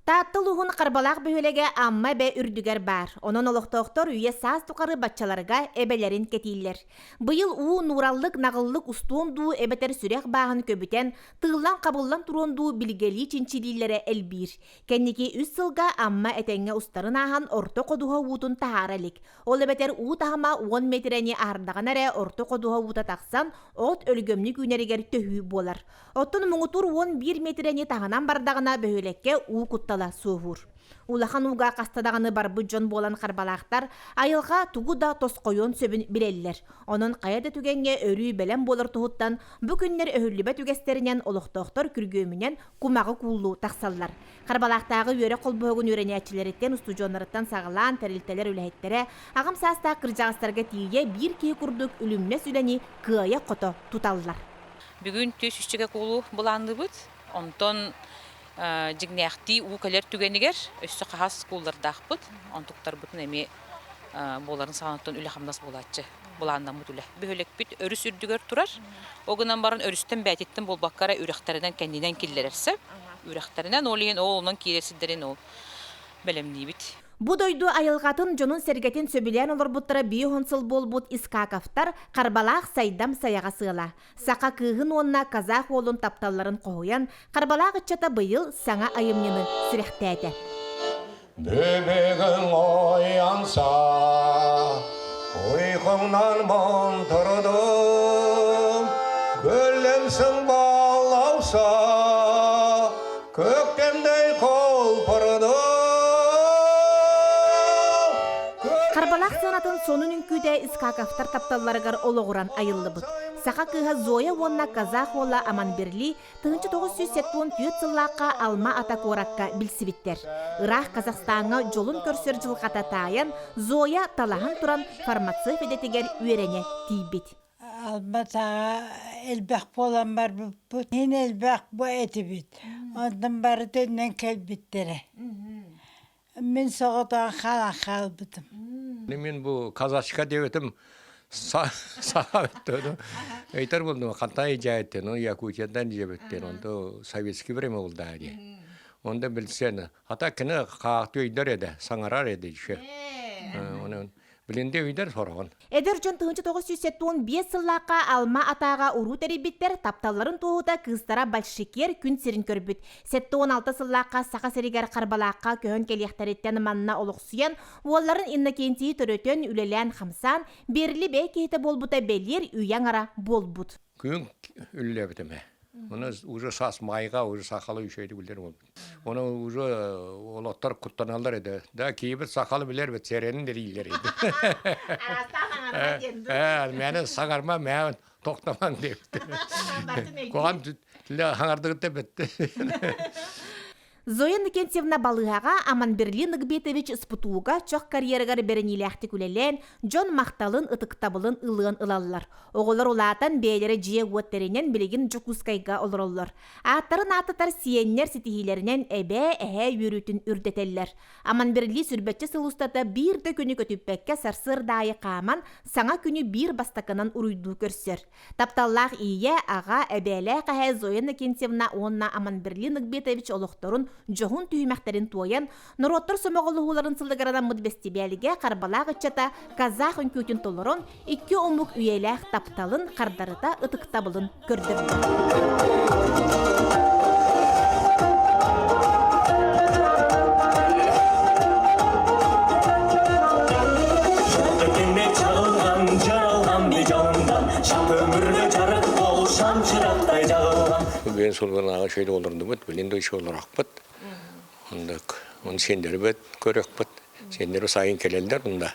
Таатта улууһун Харбалаах бөһүөлэгэ Амма эбэ үрдүгэр баар. Онон олохтоохтор үйэ-саас тухары баччаларга эбэлэрин кэтииллэр. Быйыл уу нуураллык, наҕыллык устуон дуу эбэтэр сүрэх бааһын көбүтэн, тыыллан-хабыллан туруон дуу билгэлии чинчилииллэрэ элбиир. Кэнники үс сылга Амма этэҥҥэ устарын ааһан орто ходуһа уутун таһаара илик. Ол эбэтэр уу таһыма 10 миэтэрэни аһардаҕына эрэ орто ходуһа уута тахсан, от өлгөмнүк үүнэригэр төһүү буолар. Оттон муҥутуур 11 миэтэрэни таһынан бардаҕына бөһүөлэккэ уу куттала суоһуур. Улахан ууга хаста даҕаны барбыт дьон буолан харбалаахтар айылҕа тугу да тосхойуон сөбүн билэллэр. Онон хайа да түгэҥҥэ өрүү бэлэм буолар туһуттан бу күннэр өһүллүбэт үгэстэринэн олохтоохтор күргүөмүнэн кумаҕы кууллуу тахсаллар. Харбалаахтааҕы үөрэх холбоһугун үөрэнээччилэриттэн, устудьуоннарыттан саҕалаан тэрилтэлэр үлэһиттэрэ аҕам саастаах кырдьаҕастарга тиийэ биир киһи курдук үлүмнэс үлэни кыайа-хото туталлар. Бүгүн түс үсчэгэ куулу былаанныыбыт. Онтон дьиҥнээхтии уу кэлэр түгэнигэр өссө хаһаас кууллардаахпыт. Онтуктарбытын эмиэ буоларын саҕанаттан үлэ-хамнас буолааччы. Былааннаммыт үлэ. Бөһүөлэкпит өрүс үрдүгэр турар. Ол гынан баран өрүстэн бээтиттэн буолбакка эрэ үрэхтэринэн кэннинэн киллэрэрсэ. Үрэхтэринэн ол иһин ол онон киирэр сирдэрин ол бэлэмниибит. Бу дойду айылҕатын дьонун-сэргэтин сөбүлээн олорбуттара 50 сыл буолбут Искаковтар Харбалаах сайдам сайаҕас ыала. Саха кыыһын уонна казах уолун тапталларын хоһуйан, Харбалаах ыччата быйыл саҥа айымньыны сүрэхтээтэ. Бөбөгүң оянса, ұйқыңнан тұрдым, көлемсің балауса, көктемдей құлпырдым. Харбалаах сыанатын сонун үҥкүүтэ Искаковтар тапталларыгар олоҕуран айыллыбыт. Саха кыыһа Зоя уонна казах уола Аманберли 1974 сыллаахха Алма-Ата куоракка билсибиттэр. Ыраах Казахстаҥҥа дьолун көрсөр дьылҕата таайан, Зоя талаһан туран фармацевт идэтигэр үөрэнэ тиийбит. Алма-Атаҕа элбэх буолан барбыппыт. Иһин элбэх бу этибит. Онтон бары төннөн кэлбиттэрэ. Мин соҕотоҕун хаалан хаалбытым. Мин бу казачка диэбитим саха өттө өйтөр булдум хантан ижаеттен ну Якутиядан ижебеттен онто советский время булда ди онда билсен хата кини хаахты өйдөр эде саҥарар эде еще онон билинде өйдөр сороҕун Эдэр дьон 1975 сыллаахха Алма Атааҕа уруу тэрийбиттэр, тапталларын туоһута кыыстара Большекер күн сирин көрбүт. 76 сыллаахха Саха сиригэр Харбалаахха көһөн кэлиэхтэриттэн манна олохсуйан, уолларын Иннокентийи төрөтөн, үлэлээн-хамсаан, Берли бэйэ киһитэ буолбута бэлиэр үйэ аҥара буолбут. Күн үллэбитим Оны уже саас майга уже сахалы үшөйдү билер болбут. Оны уже олоттор куттаналлар эди. Да кийбит сахалы билер бит серенин дерийлер эди. Мени сагарма мен токтаман депти. Коған хаңардыгытта бетти. Зоя Иннокентьевна балыыһаҕа Аманберлин Нагбетович СПТУ-га чох карьерыгар бэриниилээхтик үлэлээн, дьон махталын, ытыктабылын ылыан ылаллар. Оҕолор улаатан бэйэлэрэ дьиэ-уот тэринэн билигин Дьокуускайга олороллор. Ааттарын ааттатар сиэннэр ситиһиилэринэн эбээ, эһээ үөрүүтүн үрдэтэллэр. Аманберли сүрбэччэ сыл устата биир да күнү көтүппэккэ сарсыарда аайы хааман, саҥа күнү биир бастакынан уруйдуу көрсөр. Тапталлаах ийэ, аҕа, эбээлээх эһээ Зоя Иннокентьевна уонна Аманберлин Нагбетович олохторун дьоһун түһүмэхтэрин туойан, норуоттар сомоҕолоһууларын сылыгар анаммыт бэстибээлгэ Харбалаах ыччата казах үҥкүүтүн толорон, икки омук үйэлээх тапталын хардарыта ытыктабылын көрдөрдө. Бүгүн сылгылааҕы шөйдө олордубут, билин да үчүгэй олорохпут. Ондук, он сендербит көрөхпүт. Сендери сайын келелдер унда.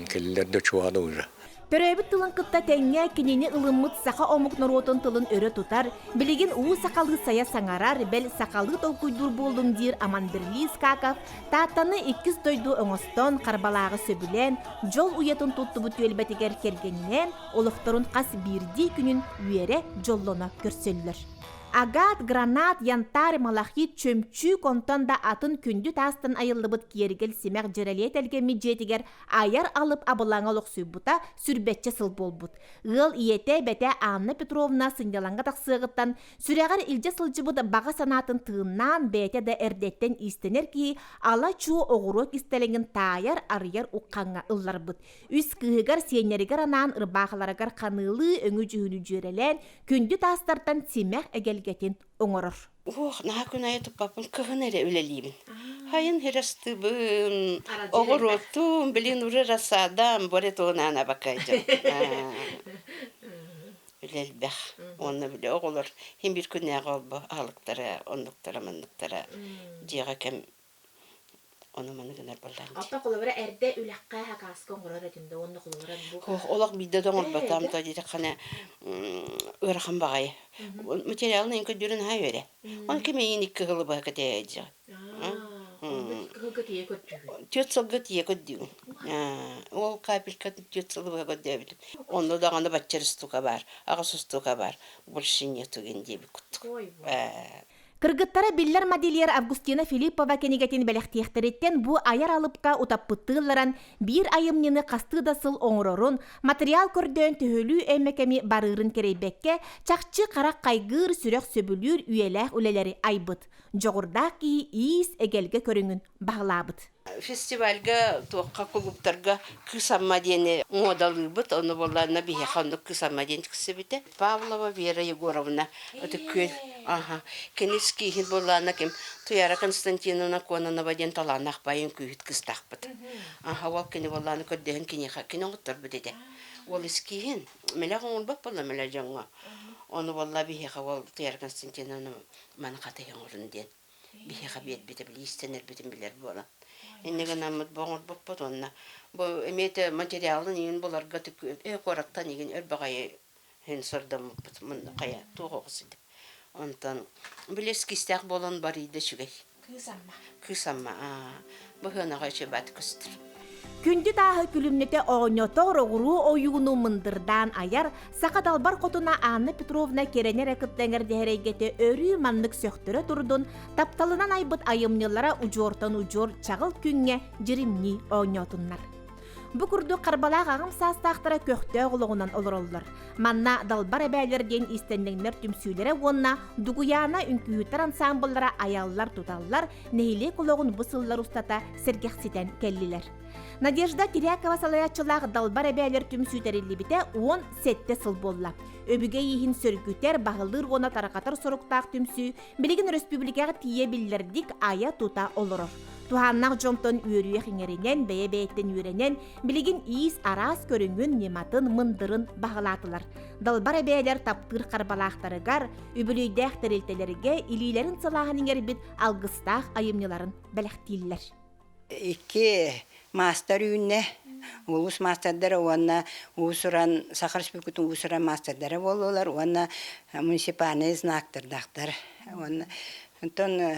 Келелер да чуады уже. Төрөөбүт тылын кытта тэҥҥэ кинини ылыммыт саха омук норуотун тылын өрө тутар, билигин уу сахалыы сайа саҥарар, бэл сахалыы толкуйдуур буоллум диир Аманберли Искаков, Тааттаны иккис дойду оҥостон, Харбалааҕы сөбүлээн, дьол уйатын туттубут түөлбэтигэр кэргэнинээн олохторун хас биирдии күнүн үөрэ, дьоллоно көрсөллөр. Агат, гранат, янтарь, малахит, чөмчүүк онтон да атын күндү таастан айыллыбыт киэргэл симэх дьэрэлиэ тэлгэммит дьиэтигэр айар алып абылаҥа олохсуйбута сүрбэччэ сыл буолбут. Ыал ийэтэ, эбэтэ Анна Петровна сынньалаҥҥа тахсыаҕыттан сүрэҕэр илдьэ сылдьыбыт баҕа санаатын тыыннаан, бэйэтэ да эрдэттэн иистэнэр киһи ала-чуо оҕуруо кистэлэҥин таайар, арыйар уххаҥҥа ылларбыт. Үс кыыһыгар, сиэннэригэр анаан ырбаахыларыгар ханыылыы өҥү-дьүһүнү дьүөрэлээн, күндү таастартан симэх эгэлгэтин оҥорор. Уох, наһаа күн аайы туппаппын, кыһын эрэ үлэлиибин. Хайын хирастыбын, оҕуруотум, блин, уже рассадам, боре туһунаан абакайдьым. Үлэ элбэх. Уонна били оҕолор хин бир күннээҕи олбо аһылыктара, оннуктара, манныктара дьиэҕэ кэм ону маны гынар буоллаҕым дии. Оттон холобура эрдэ үлэххэ хакааска оҥорор этим да уонна холобура бу Ох, олох биирдэ да оҥорботом то диэтэххинэ ыарахан баҕайы. Материалын эҥин көрдүүрүн наһаа үөрэ. Оны ким эйиин икки сылы быһа кэтэһээдьиҕин. Кыһылга тиийэ көрдүүгүн. Түөрт сылга тиийэ көрдүүгүн. Ол капелька түөрт сылы быһа көрдөөбүтүм. Онно даҕаны бачча устука баар, аҕыс устука баар. Больше нету диэбит курдук. Кыргыттара биллэр модельер Августина Филиппова кинигэтин бэлэхтиэхтэриттэн бу айар алыпка утаппыттыы ылларан, биир айымньыны хастыы да сыл оҥорорун, матырыйаал көрдөөн төһөлүү эмэ кэми барыырын кэрэйбэккэ, чахчы харах хайгыыр, сүрэх сөбүлүүр үйэлээх үлэлэри айбыт. Дьоҕурдаах киһи иис эгэлгэ көрүҥүн баһылаабыт. Фестивальга туохха кулууптарга Кыыс Амма диэни муодалыыбыт, ону буоллаҕына биһиэхэ оннук Кыыс Амма диэн тиксибитэ. Павлова Вера Егоровна Ытык Күөл аха кини эскииһин буоллаҕына ким Туяра Константиновна Кононова диэн талааннаах баай үҥкүүһүт кыыстаахпыт. Аха ол кини буоллаҕына көрдөһөн киниэхэ кини оҥотторбут этэ. Ол эскииһин мэлэх оҥорбот буолла мэлэ дьоҥҥо. Ону буолла биһиэхэ ол Туяра Константиновна маны хатыһы оҥорун диэн биһиэхэ биэрбитэ, били иистэнэрбитин билэр буолан. Инньэ гынаммыт бу оҥорбуппут уонна бу эмиэ те материалын иҥин буларга э куораттан игин өр баҕайы иһин сордоммуппут мунна хайа туох оҕус этэ. Онтон били эскизтээх буолан барыйда үчүгэй. Кыыс Амма. Кыыс Амма аа быһыанаҕа үчүгэй баат көстөр. Күндү тааһы күлүмнэтэ оонньотор оҕуруо ойууну мындырдаан айар, саха далбар хотуна Анна Петровна кэрэни эрэ кытта эҥэрдэһэр эйгэтэ өрүү маннык сөхтөрө турдун, тапталынан айбыт айымньылара удьуортан удьуор чаҕыл күҥҥэ дьиримнии оонньоотуннар. Бу курдук Харбалаах аҕам саастаахтара көхтөөх олоҕунан олороллор. Манна Далбар эбээлэр диэн иистэнньэҥнэр түмсүүлэрэ уонна Дугуйаана үҥкүүһүттэр ансаамбыллара айаллар-туталлар, нэһилиэк олоҕун бу сыллар устата сэргэхситэн кэллилэр. Надежда Кирякова салайааччылаах Далбар эбээлэр түмсүү тэриллибитэ 17 сыл буолла. Өбүгэ ииһин сөргүтэр, баһылыыр уонна тарҕатар соруктаах түмсүү билигин өрөспүүбүлүкэҕэ тиийэ биллэрдик айа-тута олорор. Туһааннаах дьонтон үөрүйэх иҥэринэн, бэйэ-бэйэттэн үөрэнэн, билигин иис араас көрүҥүн, ньыматын, мындырын баһылаатылар. Далбар эбээлэр таптыыр харбалаахтарыгар, үбүлүөйдээх тэрилтэлэргэ илиилэрин сылааһын иҥэрбит алгыстаах айымньыларын бэлэхтииллэр. Икки маастар үүннэ. Улуус маастардара уонна уус-уран Саха Республикатын уус-уран маастардара буоллулар уонна муниципальнай знактардаахтар. Уонна онтон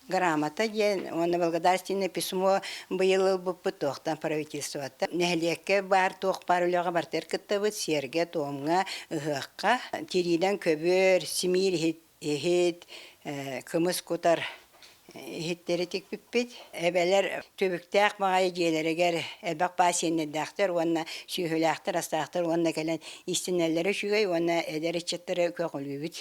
грамота диэн уонна благодарственное письмо быйыл ылбыппыт туохтан правительствоттан. Нэһилиэккэ баар туох баар үлэҕэ барытыгар кыттабыт, сиэргэ-туомҥа, ыһыахха. Тириинэн көбүөр, симиир иһит иһит, кымыс кутар иһиттэри тикпиппит. Эбэлэр түбүктээх баҕайы дьиэлэригэр элбэх баа сиэннэрдээхтэр уонна сүөһүлээхтэр, астаахтар уонна кэлэн иистэнэллэрэ үчүгэй уонна эдэр ыччаттары көҕүлүүбүт.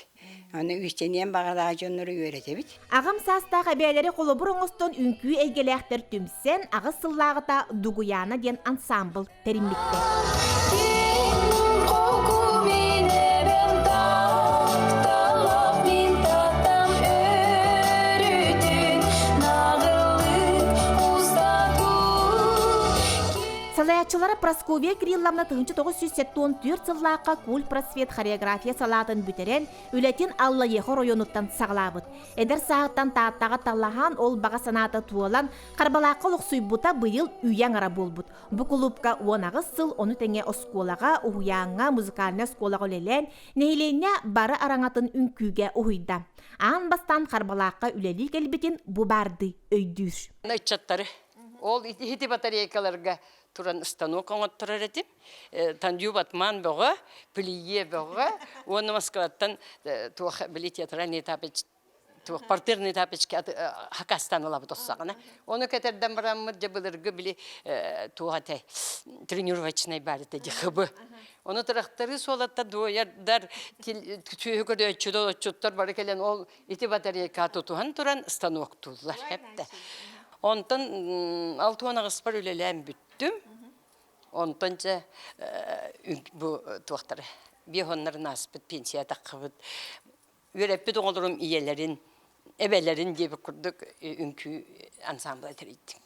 Аны иистэниэн баҕалаах дьоннору үөрэтэбит. Аҕам саастаах эбээлэри холобур оҥостон үҥкүү эйгэлээхтэр түмсэн, аҕыс сыллааҕыта Дугуйаана диэн ансаамбыл тэриммиттэр. Салайааччылара Прасковья Кирилловна 1974 сыллаахха Куль просвет хореография салаатын бүтэрэн, үлэтин Аллайыаха оройуонуттан саҕалаабыт. Эдэр сааһыттан Тааттаҕа талаһан, ол баҕа санаата туолан, Харбалаахха олохсуйбута быйыл үйэ аҥара буолбут. Бу кулуупка 18 сыл ону тэҥэ оскуолаҕа, уһуйааҥҥа, музыкальнай оскуолаҕа үлэлээн, нэһилиэнньэ бары араҥатын үҥкүүгэ уһуйда. Аан бастаан Харбалаахха үлэлии кэлбитин бу баардыы өйдүүр. Ыччаттары. Ол ити батарейкаларга туран станок оҥотторор этим. Тандю батман бөҕө, плие бөҕө уонна Москваттан туох били театральный этапыч туох партерный тапочки хакастан ылабыт оссаҕына. Ону кэтэрдэн бараммыт дьэ былыргы били туох этэй тренировочный бар этэ дихыбы. Ону тырахтары суолатта дуойардар сүөһү көрөөччүлэр отчуттар бары кэлэн ол ити батарейка тутуһан туран станоктууллар эптэ. Онтон 68-пар үлэлээн бүттүм. Онтон дьэ бу туохтары биэһоннарын ааспыт пенсия таххыбыт үөрэппит оҕолорум ийэлэрин, эбэлэрин диэбит курдук үҥкүү ансамбла тэрийдим.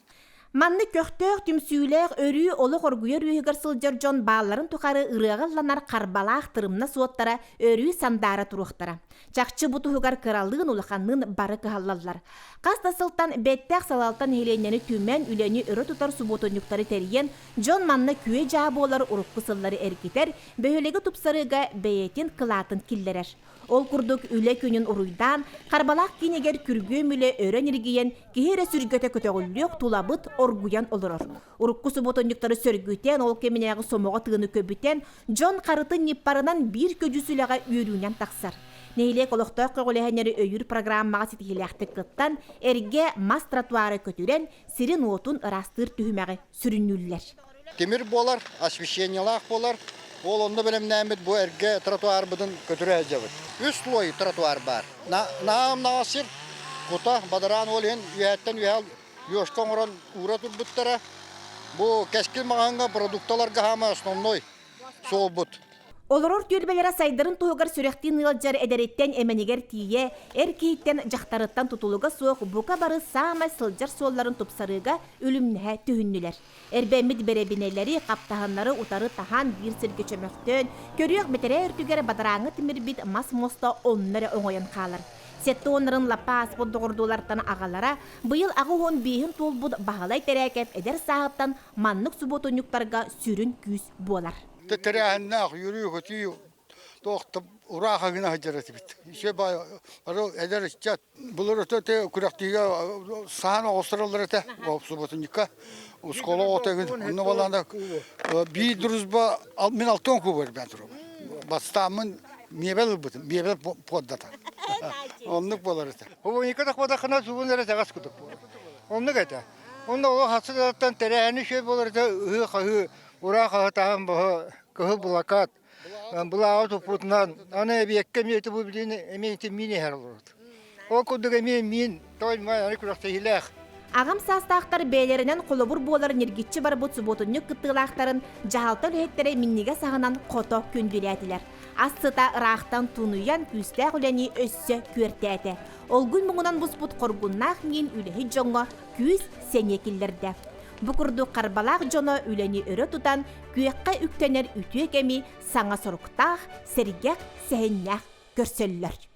Маннык көхтөөх, түмсүүлээх, өрүү олох оргуйар үөһүгэр сылдьар дьон баалларын тухары ырыаҕа ылланар харбалаах тырымна суоттара өрүү сандаара туруохтара. Чахчы бу туһугар кыралыын улаханныын бары кыһаллаллар. Хас да сылтан бэттээх салалта нэһилиэнньэни түмэн, үлэни өрө тутар субуотунньуктары тэрийэн, дьон манна күө-дьаа буолар урукку сыллары эргитэр, бөһүөлэги тупсарыыга бэйэтин кылаатын киллэрэр. Ол курдук үлэ күнүн уруйдаан, Харбалаах киинигэр күргүөм үлэ өрө ньиргийэн, киһи эрэ сүргэтэ көтөҕүллүөх тулабыт оргуйан олорор. Урукку субуотунньуктары сөргүтэн, ол кэминээҕи сомоҕо тыыны көбүтэн, дьон харытын ньыппарынан биир көдьүүс үлэҕэ үөрүүнэн тахсар. Нэһилиэк олохтоох көҕүлээһиннэри өйүүр программаҕа ситиһиилээхтик кыттан, эргэ мас тротуары көтүрэн, сирин-уотун ыраастыыр түһүмэҕи сүрүннүүллэр. Тимир буолар, освещениелаах буолар. Ол онно бэлэмнээммит бу эргэ тротуарбытын көтүрэ сылдьабыт. Үс слой тротуар баар. Наамнаҕа сир кута бадараан ол иһин үөһэттэн үөһэ ёшка оҥорон уура турбуттара. Бу Кэскил маҕаһыыҥҥа продукталарга хаама основной суолбут. Олорор түөлбэлэрэ сайдарын туһугар сүрэхтиин ыалдьар эдэриттэн эмэнигэр тиийэ, эр киһиттэн дьахтарыттан тутулуга суох бука бары саамай сылдьар суолларын тупсарыыга үлүмнэһэ түһүннүлэр. Эрбэммит бэрэбинэлэри, хаптаһыннары утары таһан биир сиргэ чөмөхтөөн, көрүөх бэтэрээ өртүгэр бадарааҥҥа тимирбит мас муоста онно эрэ оҥойон хаалар. Сэттэ уоннарын лаппа ааспыт доҕордуулартан аҕалара, быйыл 85-ин туолбут Баһылай Тэрээкэп эдэр сааһыттан маннык субуотунньуктарга сүрүн күүс буолар. Тэрээһиннээх үөрүү-көтүү туох да урааха гына сылдьар этибит. Үчүгэй бары эдэр ыччат былыр өтө күрэхтиигэ саһаан оҕустараллар этэ субботунньукка оскуола оҕото игин онно балаана биир дружба мин алтан кубар бэн турабын бастааммын миэбэл ылбытым миэбэл поддата оннук буолар этэ Хубуньукка тахпатаххына субун эрэ тэҕэс кутук буолар оннук этэ онно ол хасыгаттан тэрээһини үчүгэй буолар этэ ыһыы-хаһыы Ураа хаһытаһан баһа кыһыл былакаат былааҕы туппутунан аны эбиэккэ эмиэ ити бу билин эмиэ ити миин иһэр олорбут. Ол курдук эмиэ миин той аны күрэхтэһиилээх. Аҕам саастаахтар бэйэлэринэн холобур буолар ньиргиччи барбыт субуотунньук кыттыылаахтарын дьаһалта үлэһиттэрэ минньигэс аһынан хото күндүлээтилэр. Ас сыта ыраахтан тунуйан күүстээх үлэни өссө күөртээтэ. Олгуй муҥунан буспут хоргуннаах миин үлэһит дьоҥҥо күүс, сэниэ киллэрдэ. Бу курдук Харбалаах дьоно үлэни өрө тутан, күөххэ үктэнэр үтүө кэми саҥа соруктаах, сэргэх, сэһэннээх көрсөллөр.